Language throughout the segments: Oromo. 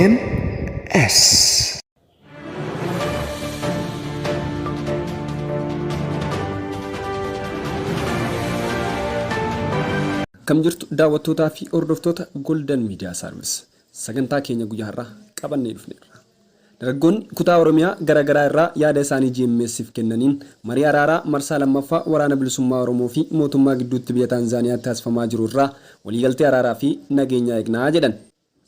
GMS. Akkam jirtu daawwattootaa fi hordoftoota Golden Media Service. Sagantaa keenya guyyaa har'aa qabannee dhufneerra. Dargaggoonni kutaa Oromiyaa gara garaa irraa yaada isaanii GMS'f kennaniin marii araaraa marsaa 2ffaa Waraana Bilisummaa Oromoo fi mootummaa gidduutti biyya Taanzaaniyaatti taasifamaa jiru irraa waliigaltee araaraa fi nageenyaa eegnaa jedhan.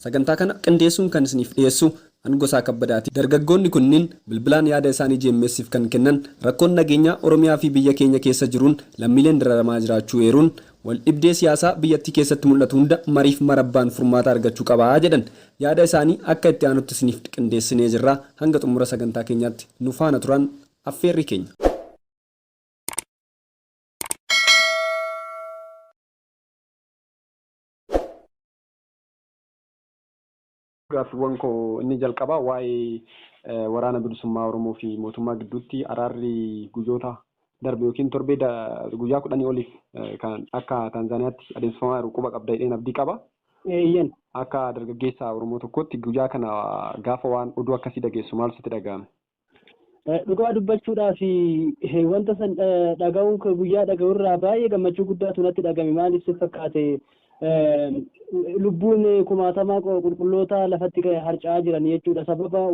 Sagantaa kana qindeessuun kan isiniif dhiyeessu an Gosaa Kabbadaati. Dargaggoonni kunniin bilbilaan yaada isaanii GMS'f kan kennan rakkoon nageenyaa Oromiyaa fi biyya keenya keessa jiruun lammiileen dararamaa jiraachuu eeruun, Wal dhibdee siyaasaa biyyattii keessatti mul'atu hunda mariif marabbaan furmaata argachuu qaba jedhan. Yaada isaanii akka itti aanutti isiniif qindeessinee jirra. Hanga xumura sagantaa keenyaatti nu faana turaan affeerrii keenya. Gaaffiiwwan koo inni jalqabaa waa'ee Waraana Bilisummaa Oromoo fi mootummaa gidduutti araarri guyyoota darbe yookiin torbee guyyaa kudhanii oliif kan akka Taanzaaniyaatti adeemsifamaa jiru quba qabda jedheen abdii qaba. Eeyyen. Akka dargaggeessa Oromoo tokkootti guyyaa kana gaafa waan oduu akkasii dhageessu maal sitti dhaga'ame? Dhugaa dubbachuudhaaf wanta san dhaga'uun koo guyyaa dhaga'u irraa baay'ee gammachuu guddaatu natti dhagame. Maaliif si fakkaate, lubbuun kumaatamaa qulqulloota lafatti harca'aa jiran jechuudha. Sababa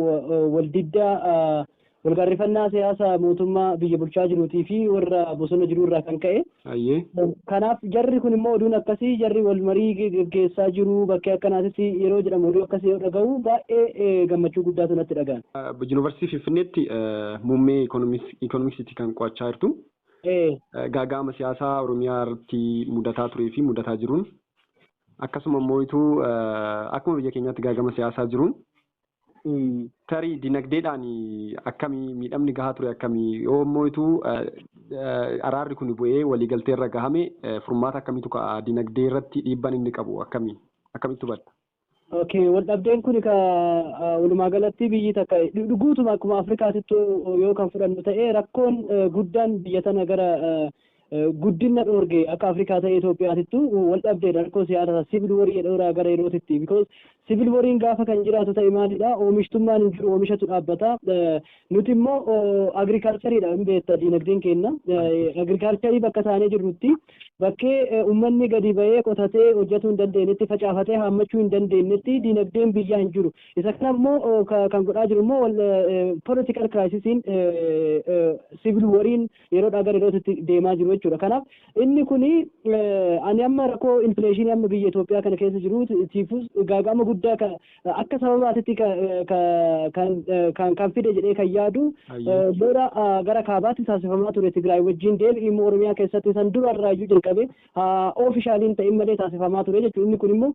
waldiddaa walgaarrifannaa siyaasa mootummaa biyya bulchaa jiruutii fi warra bosona jiruu irraa kan ka'e. Kanaaf jarri kun immoo oduun akkasii jarri wal marii geggeessaa jiru bakkee akkanaatis yeroo jedhamu oduu akkasii yoo dhaga'u baay'ee gammachuu guddaatu natti dhaga'ame. Yuunivarsiitii Finfinneetti muummee Ikoonomiksiitti kan qo'achaa jirtu. Gaaga'ama siyaasaa Oromiyaa irratti mudataa turee fi mudataa jiruun akkasuma immoo ituu akkuma biyya keenyaatti gaaga'ama siyaasaa jiruun tarii dinagdeedhaan akkamii miidhamni gahaa ture, akkamii yoo immoo ituu araarri kun bu'ee waliigaltee irra gahame furmaata akkamiitu ka'a, dinagdee irratti dhiibbaan inni qabu akkamii, akkamitti hubatta? Okay, wal dhabdeen kun ka walumaa galatti biyyi takka guutuma akkuma Afrikaatittu yoo kan fudhannu ta'e, rakkoon guddaan biyya tana gara guddina dhoorge akka Afrikaa ta'e Itoophiyaatittu wal dhabdeedha, rakkoo siyaasaa civil war jedhuraa gara yerootitti, because civil wariin gaafa kan jiraatu ta'e maalidha, oomishtummaan hin jiru, oomishatu dhaabbata. Nuti immoo agricultureidha hin beekta, diinagdeen keenya agriculture. Bakka taanee jirrutti, bakkee uummanni gadi ba'ee qotatee hojjetuu hin dandeenyetti, facaafatee haammachuu hin dandeenyetti, diinagdeen biyyaa hin jiru. Isa kana immoo kan godhaa jiru immoo political crisisiin, civil wariin yeroodhaa gara yerootti deemaa jiru jechuudha. Kanaaf inni kuni ani amma rakkoo inflationii amma biyya Itoophiyaa kana keessa jiru tiifus gaaga'ama guddaa akka sababaatitti kan fide jedhee kan yaadu lola gara kaabaatti taasifamaa ture Tigraay wajjin, deebi'i immoo Oromiyaa keessatti san dura irraayyuu jalqabe officialiin ta'in malee taasifamaa ture jechuudha. Inni kun immoo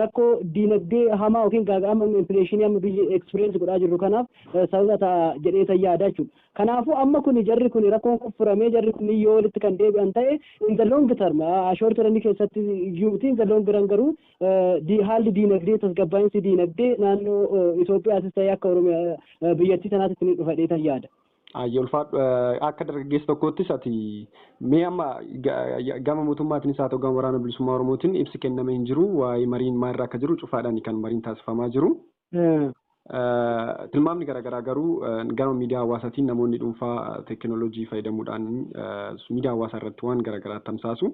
rakkoo diinagdee hamaa yookiin gaaga'ama inflationii amma biyyi experience godhaa jirru kanaaf sababa ta'a jedhee tan yaada jechuudha. Kanaafuu amma kuni jarri kuni rakkoon kun furamee jarri kun yoo walitti kan deebi'an ta'e, in the long term, short run keessatti iyyuu in the long run garuu haalli diinagdee, tasgabbaa'insi diinagdee naannoo Itoophiyaatis ta'e akka Oromiyaa biyyattii sanaatti ni dhufa jedhee tan yaada. Ayyee, ulfaadhu. Akka dargaggeessa tokkoottis ati mee amma gama mootummaatiinis haa ta'u gama Waraana Bilisummaa Oromootiin ibsi kenname hin jiru, waa'ee mariin maalirra akka jiru cufaadhaan kan mariin taasifamaa jiru. Tilmaamni garaagaraa garuu gama miidiyaa hawaasaatiin namoonni dhuunfaa teekinooloojii fayyadamuudhaan miidiyaa hawaasaa irratti waan garaagaraa tamsaasu.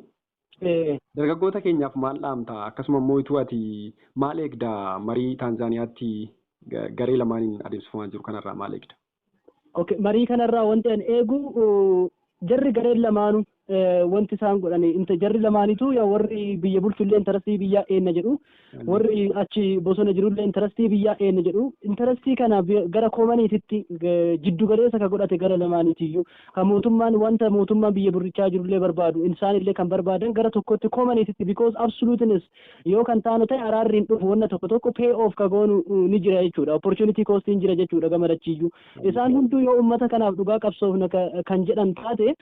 Dargaggoota keenyaaf maal dhaamta? Akkasuma immoo ituu ati maal eegda, marii Taanzaaniyaatti garee lamaaniin adeemsifamaa jiru kanarraa maal eegda? Okay, marii kanarraa wanti ani eegu, jarri gareen lamaanuu wanti isaan godhan, jarri lamaanitu warri biyya bulchullee interestii biyyaa eenna jedhu, warri achi bosona jirullee interestii biyyaa eenna jedhu. Interestii kana gara commoniititti jiddu galeessa ka godhate, gara lamaaniitiyyuu kan mootummaan, wanta mootummaan biyya bulchaa jirullee barbaadu, isaanillee kan barbaadan gara tokkotti commoniititti, because absoluteness yoo kan taanu ta'e araarri hin dhufu. Wanna tokko tokko pay off ka goonu ni jira jechuudha, opportunity cost hin jira jechuudha. Gama lachiiyyuu isaan hunduu yoo ummata kanaaf dhugaa qabsoofna kan jedhan taate,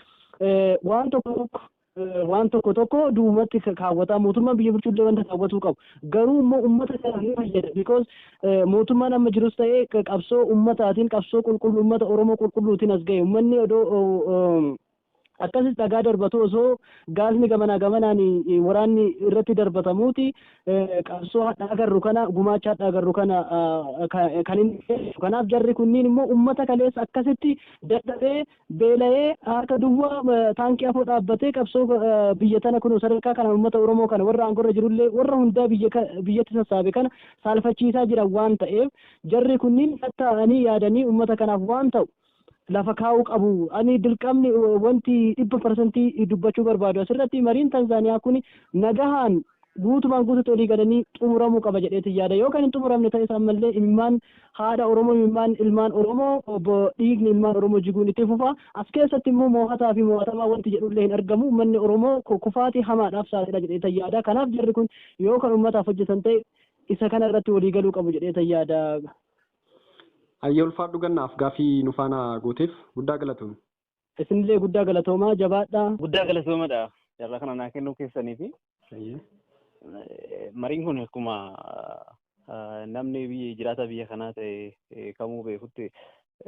waan tokko tokko duubatti kaawwataa mootummaan biyya bulchullee wanta kaawwatuu qabu garuu immoo ummata kanaaf ni fayyada, because mootummaan amma jirus ta'ee qabsoo ummataatiin, qabsoo qulqulluu ummata Oromoo qulqulluutiin as ga'e. Ummanni odoo Akkasis dhagaa darbatu osoo gaasni gamanaa gamanaan waraanni irratti darbatamuuti qabsoo hadha agarru kana, gumaacha hadha agarru kana kan inni. Kanaaf jarri kunniin immoo ummata kaleessa akkasitti dadhabee, beela'ee, harka duwwaa taankii afoo dhaabbatee qabsoo biyya tana kun sadarkaa kana ummata Oromoo kana, warra aangorra jirullee, warra hundaa biyyatti sassaabe kana saalfachiisaa jiran waan ta'eef, jarri kunniin taa'anii yaadanii ummata kanaaf waan ta'u lafa kaa'uu qabu. Ani dirqamni wanti 100% dubbachuu barbaadu asirratti, mariin Tanzaaniyaa kun nagahaan guutumaan guututti olii galanii xumuramuu qaba jedheetin yaada. Yoo kan hin xumuramne ta'es, ammallee imimmaan haadha Oromoo, imimmaan ilmaan Oromoo, dhiigni ilmaan Oromoo jiguun itti fufa. As keessatti immoo moo'ataa fi moo'atamaa wanti jedhullee hin argamu. Uummanni Oromoo kufaatii hamaadhaaf saaxila jedheetan yaada. Kanaaf jarri kun yoo kan uummataaf hojjetan ta'e, isa kana irratti walii galuu qabu jedheetan yaada. Hayyee, ulfaadhu, gannaaf gaafii nu faana gooteef guddaa galatoomi. Isinillee guddaa galatoomaa, jabaadhaa. Guddaa galatoomadha. Carraa kana naa kennuu keessanii fi mariin kun akkuma namni biyya jiraata biyya kanaa ta'e kamuu beekutti,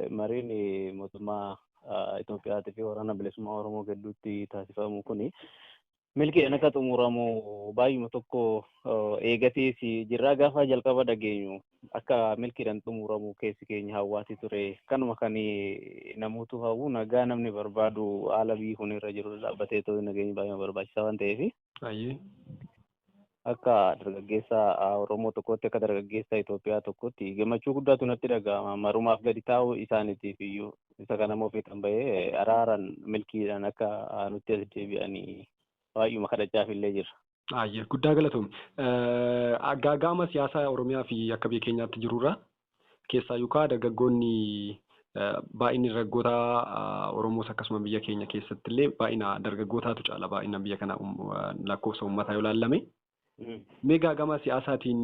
mariin mootummaa Itoophiyaatii fi Waraana Bilisummaa Oromoo gidduutti taasifamu kuni milkiidhaan akka xumuramu baay'uma tokko eegatees jirraa. Gaafa jalqaba dhageenyu akka milkiidhaan xumuramu keessi keenya hawwaati ture. Kanuma kan namoota hawwu, nagaa namni barbaadu, haala biyyi kun irra jiru dhaabbatee ta'uu, nageenyi baay'uma barbaachisaa waan ta'eef. Akka dargaggeessa Oromoo tokkotti, akka dargaggeessa Itoophiyaa tokkotti gammachuu guddaatu natti dhaga'ama. Marumaaf gadi taa'uu isaaniitiif iyyuu isa kana immoo fiixan bahee araaran milkiidhaan akka nutti as deebi'anii baay'uma kadhachaaf illee jira. Hayyee, guddaa galatoomi. Gaaga'ama siyaasaa Oromiyaa fi akka biyya keenyaatti jirurra keessaa yookaan dargaggoonni, baay'inni dargaggoota Oromoos akkasuma biyya keenya keessatti illee baay'ina dargaggootaatu caala baay'ina biyya kana lakkoofsa uummataa yoo ilaallame. Mee gaaga'ama siyaasaatiin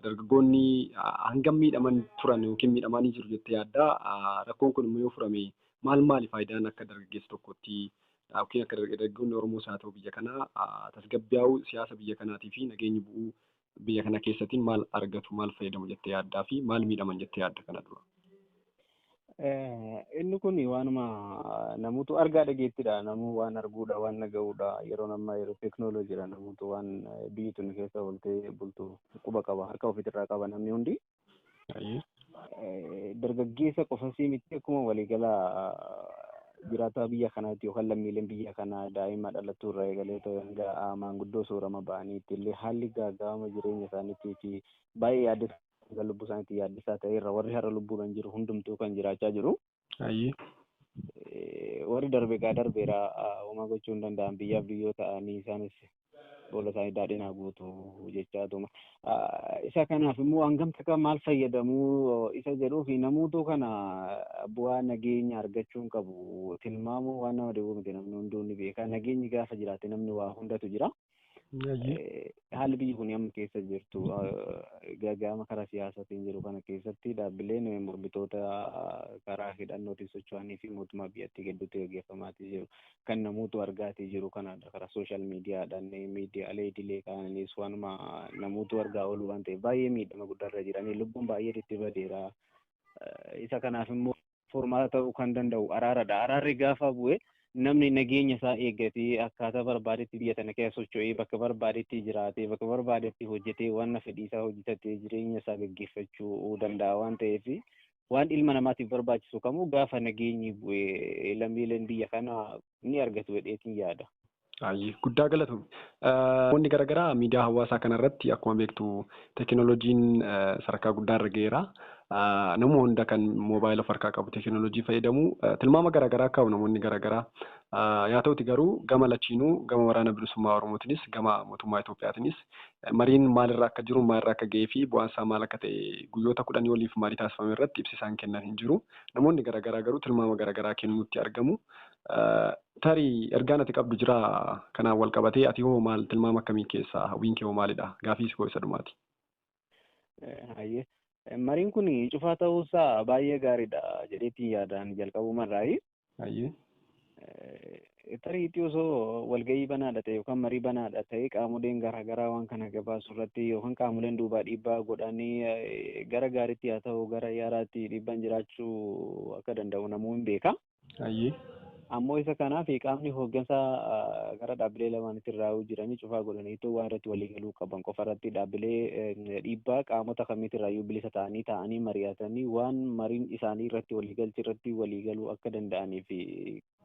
dargaggoonni hangam miidhaman turan yookiin miidhamanii jiru jettee yaaddaa? Rakkoon kun immoo yoo furame maal maali faayidaan akka dargaggeessa tokkotti yookiin akka dargaggoonni Oromoos haa ta'u biyya kanaa tasgabbiyaa'uu siyaasa biyya kanaatii fi nageenyi bu'uu biyya kana keessattiin maal argatu, maal fayyadamu jettee yaaddaa fi maal miidhaman jettee yaadda kana dura? Inni kun waanuma namoota argaa dhageettidha. Namuu waan arguudha, waan dhaga'uudha. Yeroo ammaa yeroo teeknooloojiidha. Namoota waan biyyi tun keessa ooltee bultu quba qaba. Harka ofiitirraa qaba namni hundi. Dargaggeessa qofasii miti, akkuma waliigalaa jiraataa biyya kanaatti yookaan lammiileen biyya kanaa daa'ima dhalattuu irraa eegalee hanga maanguddoo soorama ba'aniitti illee haalli gaaga'ama jireenya isaaniitii fi baay'ee yaaddessaa, lubbuu isaaniitti yaaddessaa ta'eerra warri har'a lubbuudhaan jiru hundumtuu kan jiraachaa jiru. Warri darbe gaa darbeera, homaa gochuu hin danda'an, biyyaaf biyyoo ta'anii isaanis boolla isaanii daadhinaa guutu jechaatuma. Isa kanaaf immoo hangam takka maal fayyadamuu isa jedhuu fi namoota kana bu'aa nageenya argachuu hin qabu. Tilmaamuu waan nama dhibu miti, namni hunduu ni beeka. Nageenyi gaafa jiraate namni waa hundatu jira. Haalli biyyi kun amma keessa jirtu, gaaga'ama karaa siyaasaatiin jiru kana keessatti, dhaabbileen mormitoota karaa hidhannootiin socho'anii fi mootummaa biyyattii gidduutti gaggeeffamaatii jiru kan namoota argaatii jiru kanadha. Karaa social miidiyaadhaan, miidiyaalee idilee kanaanis waanuma namoota argaa oolu waan ta'eef, baay'ee miidhama guddaarra jiranii, lubbuun baay'ee itti badeera. Isa kanaaf immoo furmaata ta'uu kan danda'u araaradha. Araarri gaafa bu'e namni nageenya isaa eeggatee akkaataa barbaadetti biyya tana keessa socho'ee, bakka barbaadetti jiraatee, bakka barbaadetti hojjetee, waan fedhii isaa hojjetatee jireenya isaa gaggeeffachuu danda'a waan ta'eef, waan ilma namaatiif barbaachisu kamuu gaafa nageenyi bu'e lammiileen biyya kanaa ni argatu jedheetiin yaada. Guddaa galatoomi. Namoonni garaagaraa miidiyaa hawaasaa kanarratti, akkuma beektu teekinooloojiin sadarkaa guddaa irra ga'eera. Nama hunda kan moobaayila of harkaa qabu teekinooloojii fayyadamu tilmaama garaagaraa qabu namoonni garaagaraa. Yaa ta'uti garuu gama lachiinuu, gama Waraana Bilisummaa Oromootiinis gama mootummaa Itoophiyaatiinis, mariin maalirra akka jiru, maalirra akka ga'ee fi bu'aan isaa maal akka ta'e guyyoota 10 oliif marii taasifame irratti ibsi isaan kennan hin jiru. Namoonni garaagaraa garuu tilmaama garaagaraa kennuutti argamu. Tarii ergaan ati qabdu jira kanaan wal qabatee? Ati hoo maal tilmaama akkamii keessaa, hawwiin kee hoo maalidha? Gaafii koo isa dhumaati. Hayyee. Mariin kun cufaa ta'uusaa baay'ee gaariidha jedheetiin yaadaan jalqabumarraayi. Tariitii osoo walgahii banaadha ta'e yookaan marii banaadha ta'e, qaamoleen garaagaraa waan kana gabaasu irratti yookaan qaamoleen duubaa dhiibbaa godhanii gara gaariitti haa ta'u gara yaaraatti dhiibbaan jiraachuu akka danda'u namuu hin beeka. Ammoo isa kanaaf qaamni hooggansa gara dhaabbilee lamaanitti irraa jiranii cufaa godhaniitu waan irratti waliigaluu qaban qofa irratti dhaabbilee dhiibbaa qaamota kamiitirraayyuu bilisa ta'anii ta'anii mari'atanii waan mariin isaanii irratti waliigalchi irratti waliigaluu akka danda'aniif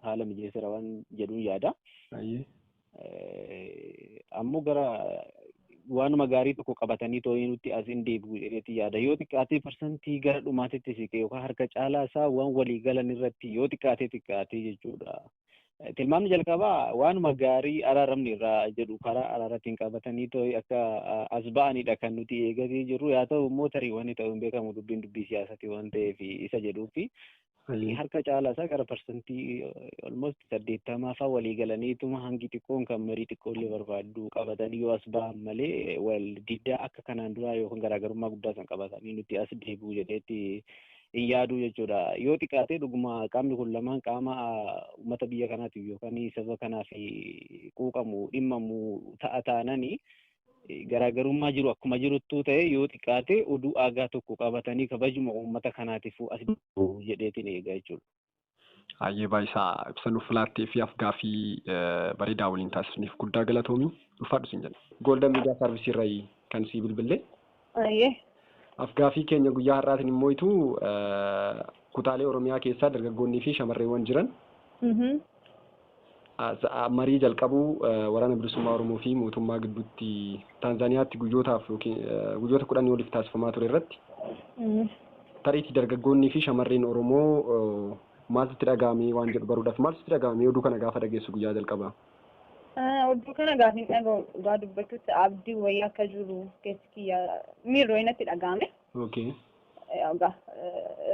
haala mijeessera waan jedhuun yaada. Ammoo gara waanuma gaarii tokko qabatanii too'ii nutti as hin deebi'u jedheeti yaada. Yoo xiqqaatee parsantii gara dhumaatitti siqe yookaan harka caalaa isaa waan walii galan irratti yoo xiqqaatee xiqqaatee jechuudha. Tilmaamni jalqabaa waanuma gaarii araaramni irraa jedhu karaa araaratiin qabatanii too'ii akka as ba'anidha kan nuti eegatee jirru. Yaa ta'u immoo tarii wanni ta'u hin beekamu dubbiin dubbii siyaasaati waan ta'eef isa jedhuufi harka caalaa isaa gara parsantii almost 80 fa'aa walii galaniituma hangi xiqqoon kan marii xiqqoollee barbaaddu qabatanii yoo as ba'an malee wal diddaa akka kanaan duraa yookaan garaagarummaa guddaa san qabatanii nuti as deebi'u jedheetti hin yaadu jechuudha. Yoo xiqqaatee dhuguma qaamni kun lamaan qaama uummata biyya kanaatiif yookaan saba kanaaf quuqamu dhimmamu ta'a taananii garaagarummaa jiru akkuma jiruttuu ta'e yoo xiqqaate oduu aagaa tokko qabatanii kabajuma uummata kanaatiif as jedheetiin eega jechuudha. Hayyee baay'isaa ibsa nuuf laattee fi afgaaffii bareedaa waliin taasisneef guddaa galatoomi. Ulfaadhu siin jenna. Golden Media Service irraa kan sii bilbillee. Afgaaffii keenya guyyaa har'aatiin immoo itu kutaalee Oromiyaa keessaa dargaggoonnii fi shamarreewwan jiran marii jalqabuu waraana bilisummaa Oromoo fi mootummaa gidduutti Taanzaaniyaatti guyyootaaf yookiin guyyoota 10 oliif taasifamaa ture irratti tariitii dargaggoonnii fi shamarreen Oromoo maaltu itti dhaga'ame waan jedhu baruudhaaf maaltu itti dhaga'ame oduu kana gaafa dhageessu guyyaa jalqabaa? Oduu kana gaafa hin dhaga'u dhugaa dubbachuutti abdii wayii akka jiru keessi kiyya miirroo natti dhaga'ame. Egaa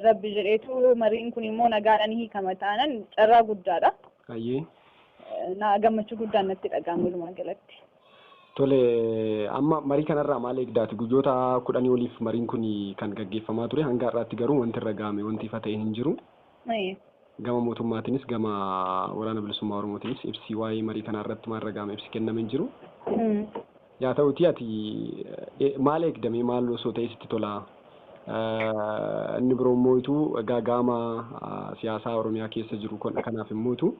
Rabbi jedheetu mariin kun immoo nagaadhaan hiikama taanan carraa guddaadha. Na gammachuu guddaan natti dhaga'ame walumaa galatti. Tole, amma marii kanarraa maal eegdaati? Guyyoota 10 oliif mariin kun kan gaggeeffamaa ture hanga har'aatti garuu wanti irra ga'ame wanti ifa ta'e hin jiru. Gama mootummaatiinis gama waraana bilisummaa Oromootiinis ibsi waa'ee marii kanaa irratti maal irra ga'ame ibsi kenname hin jiru. Yaa ta'uti ati maal eegdame maal osoo ta'e sitti tola? Inni biroo immoo itu gaaga'ama siyaasaa Oromiyaa keessa jiru kanaaf immoo itu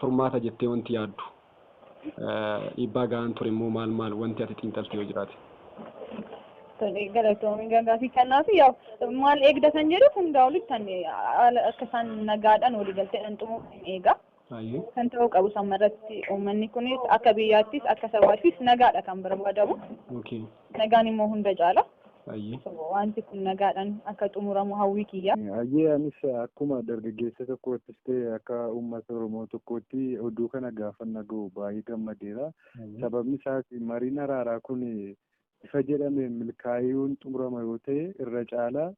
furmaata jettee wanti yaaddu dhiibbaa ga'aan ture immoo maal maal wanti ati xiinxalte yoo jiraate? Tole, galatoomii gaaffii kanaaf yaa maal eegda kan jedhu hundaa olitti akka isaan nagaadhaan waliigalteedhaan xumuran eega. Kan ta'uu qabu samarratti uummanni kunis akka biyyaattis akka sabaattis nagaadha kan barbaadamu. Nagaan immoo hunda caala. Wanti kun nagaadhaan akka xumuramu hawwii kiyya. Hayyee, anis akkuma dargaggeessa tokkoottis ta'e akka uummata Oromoo tokkootti oduu kana gaafa dhaga'u baay'ee gammadeera. Sababni isaas mariin araaraa kun ifa jedhame milkaa'uun xumurama yoo ta'e irra caalaa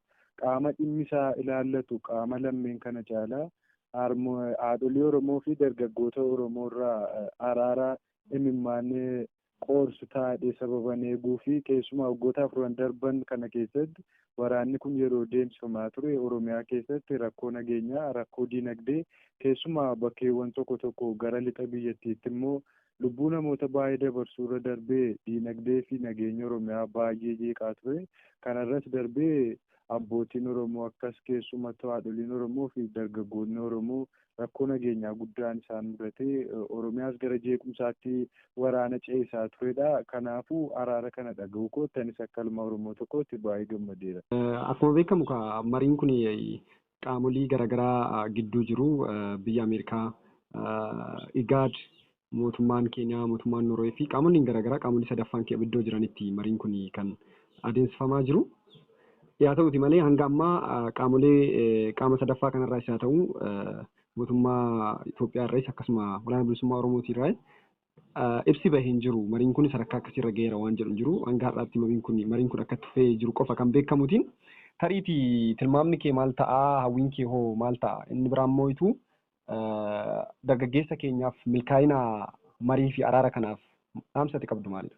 qaama dhimmi isaa ilaallatu qaama lammeen kana caalaa haadholii Oromoo fi dargaggoota Oromoo irraa araara imimmaanee qoorsu taa'ee sababan eeguu fi keessumaa waggoota 4 darban kana keessatti waraanni kun yeroo deemsifamaa ture Oromiyaa keessatti rakkoo nageenyaa, rakkoo diinagdee, keessumaa bakkeewwan tokko tokko gara lixa biyyattiitti immoo lubbuu namoota baay'ee dabarsuu irra darbee diinagdee fi nageenya Oromiyaa baay'ee jeeqaa ture. Kanarras darbee abbootiin Oromoo akkas keessumattuu haadholiin Oromoo fi dargaggoonni Oromoo rakkoo nageenyaa guddaan isaan mudatee Oromiyaas gara jeequmsaatti waraana ce'isaa turedha. Kanaafuu araara kana dhaga'uu kootti anis akka ilma Oromoo tokkootti baay'ee gammadeera. Akkuma beekamu mariin kun qaamolee garaagaraa gidduu jiru biyya Ameerikaa, IGAD, mootummaan Keeniyaa, mootummaan Noorwee fi qaamonni garaagaraa qaamolee sadaffaan iddoo jiranitti mariin kun kan adeemsifamaa jiru. Yaa ta'uti malee hanga ammaa qaamolee qaama sadaffaa kanarraa isaa ta'u mootummaa Itoophiyaa irraas akkasuma waraana bilisummaa Oromootii irraa ibsi bahee hin jiru. Mariin kun sadarkaa akkasiirra gaheera waan jedhu hin jiru. Hanga har'aatti mariin kun akka tufee jiru qofa kan beekamuutiin tariitii tilmaamni kee maal ta'a? Hawwiin kee hoo maal ta'a? Inni biraan immoo itu dargaggeessa keenyaaf milkaa'ina marii fi araara kanaaf dhaamsa qabdu maalidha?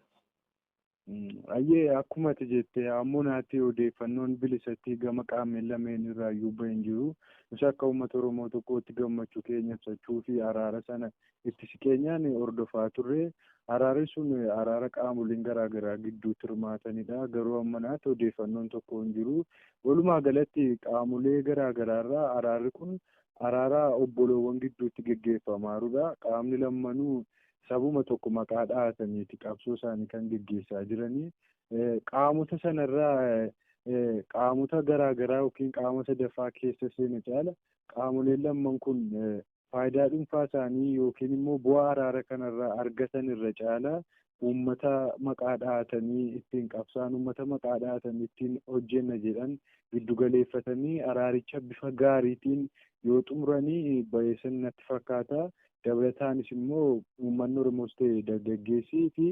Ayyee, akkuma ati jette ammoo naatti odeeffannoon bilisatti gama qaamni lameen irraa iyyuu bahee hin jiru. Nus akka uummata Oromoo tokkootti gammachuu keenya ibsachuu fi araara sana itti siqeenyaan hordofaa turre. Araarri sun araara qaamoleen garaagaraa gidduutti hirmaatanidha. Garuu amma naatti odeeffannoon tokko hin jiru. Walumaa galatti qaamolee garaagaraa irraa araarri kun araara obboloowwan gidduutti geggeeffamaarudha. Qaamni lammanuu sabuma tokko maqaa dhahataniiti qabsoo isaanii kan geggeessaa jiranii. Qaamota sanarraa qaamota garaagaraa yookiin qaama sadaffaa keessa seena caala qaamoleen lamman kun faayidaa dhuunfaa isaanii yookiin immoo bu'aa araara kanarraa argatan irra caalaa uummata maqaa dhahatanii ittiin qabsaan, uummata maqaa dhahatanii ittiin hojjenna jedhan giddugaleeffatanii araaricha bifa gaariitiin yoo xumuranii bayeessan natti fakkaata. Dabalataanis immoo uummanni Oromoos ta'e dargaggeessii fi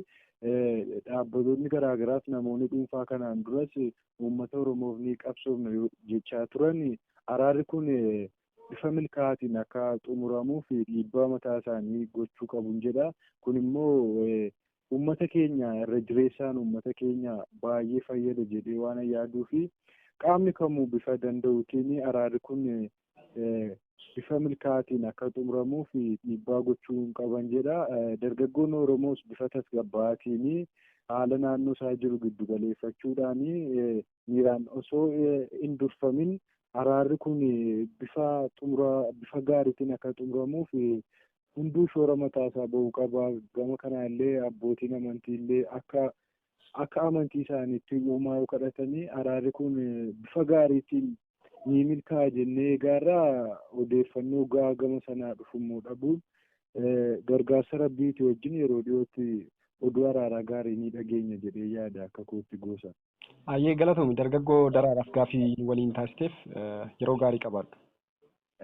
dhaabbatoonni garaagaraas namoonni dhuunfaa kanaan duras uummata Oromoof ni qabsoofna jechaa turan araarri kun bifa milkaa'aatiin akka xumuramuuf dhiibbaa mataa isaanii gochuu qabu jedha. Kun immoo uummata keenya irra jireessaan uummata keenya baay'ee fayyada jedhee waan yaaduu fi qaamni kamuu bifa danda'uutiin araarri kun bifa milkaa'aatiin akka xumuramuuf dhiibbaa gochuu qaban jedha. Dargaggoon Oromoos bifa tasgabbaa'aatiin haala naannoo isaa jiru giddu galeeffachuudhaan miiraan osoo hin durfamin araarri kun bifa xumura bifa gaariitiin akka xumuramuuf hunduu shoora mataa isaa bahuu qaba. Gama kanaallee abbootiin amantii illee akka amantii isaaniitti uumaa yoo kadhatanii araarri kun bifa gaariitiin ni milkaa'a jennee eegaarraa odeeffannoo gahaa gama sanaa dhufummoo dhabuun gargaarsa rabbiiti wajjin yeroo dhiyootti oduu araaraa gaarii ni dhageenya jedhee yaada akka kootti gosa. Ayyee, galatoomi dargaggoo Daraaraaf gaafii waliin taasisteef, yeroo gaarii qabaadhu.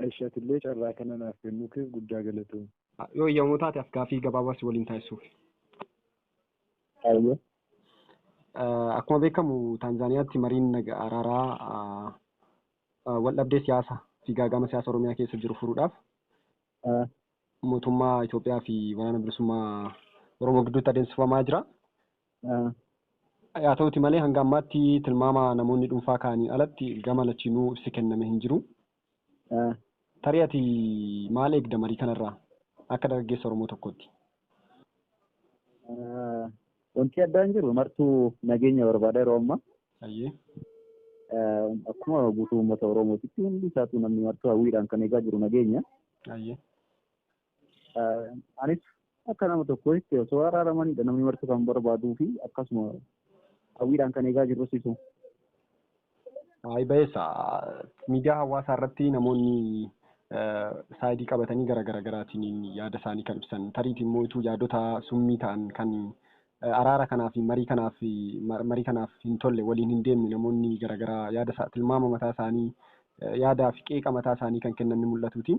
Ishatillee carraa kana naaf kennuu keef guddaa galatoomi. Yoo eeyyamamoo taate af gaafii gabaabaa si waliin taasisuuf. Ayyee. Akkuma beekamu Taanzaaniyaatti mariin araaraa wal dhabdee siyaasaa fi gaagama siyaasa Oromiyaa keessa jiru furuudhaaf mootummaa Itoophiyaa fi waraana bilisummaa Oromoo gidduutti adeemsifamaa jira. Haa ta'uti malee hanga ammaatti tilmaama namoonni dhuunfaa kaaniin alatti gama lachiinuu ibsi kenname hin jiru. Tarii ati maal eegda marii kanarraa akka dargaggeessa Oromoo tokkootti? Wanti addaa hin jiru, martuu nageenya barbaada yeroo ammaa. Akkuma guutuu uummata Oromootitti hundi isaatu namni martuu hawwiidhaan kan eegaa jiru nageenya. Anis akka nama tokkootti osoo araaramanidha namni martuu kan barbaaduu fi akkasuma hawwiidhaan kan eegaa jirrus isu. Ayi, bayeessa. Miidiyaa hawaasaa irratti namoonni saayidii qabatanii gara gara garaatiin yaada isaanii kan ibsan, tariitii immoo utuu yaadota summii ta'an kan araara kanaaf fi marii kanaaf hin tolle, waliin hin deemne, namoonni gara garaa yaada tilmaama mataa isaanii, yaadaa fi qeeqa mataa isaanii kan kennan ni mul'atuuti.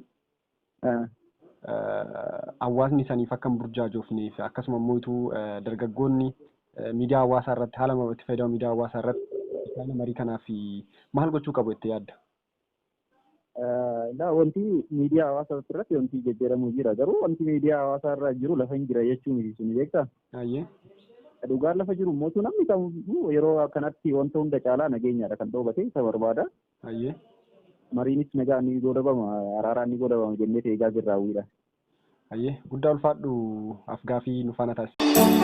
Hawaasni saniif akka hin burjaajofneef, akkasuma immoo utuu dargaggoonni miidiyaa hawaasaa irratti haala itti fayyadama miidiyaa hawaasaa irratti haala marii kanaaf maal gochuu qabu jettee yaadda? Wanti miidiyaa hawaasaa irratti wanti jijjiiramu jira, garuu wanti miidiyaa hawaasaa irra jiru lafa hin jira jechuu miti suni, beektaa? Dhugaan lafa jiru immoo namni kamuu yeroo akkanatti wanta hunda caalaa nageenyaadha kan dhoobate isa barbaada. Mariinis nagaa ni godhabama, araaraan ni godhabama jennee eegaa jirra hawwiidha. Ayyee, guddaa ulfaadhu, afgaafii nu faana taasise.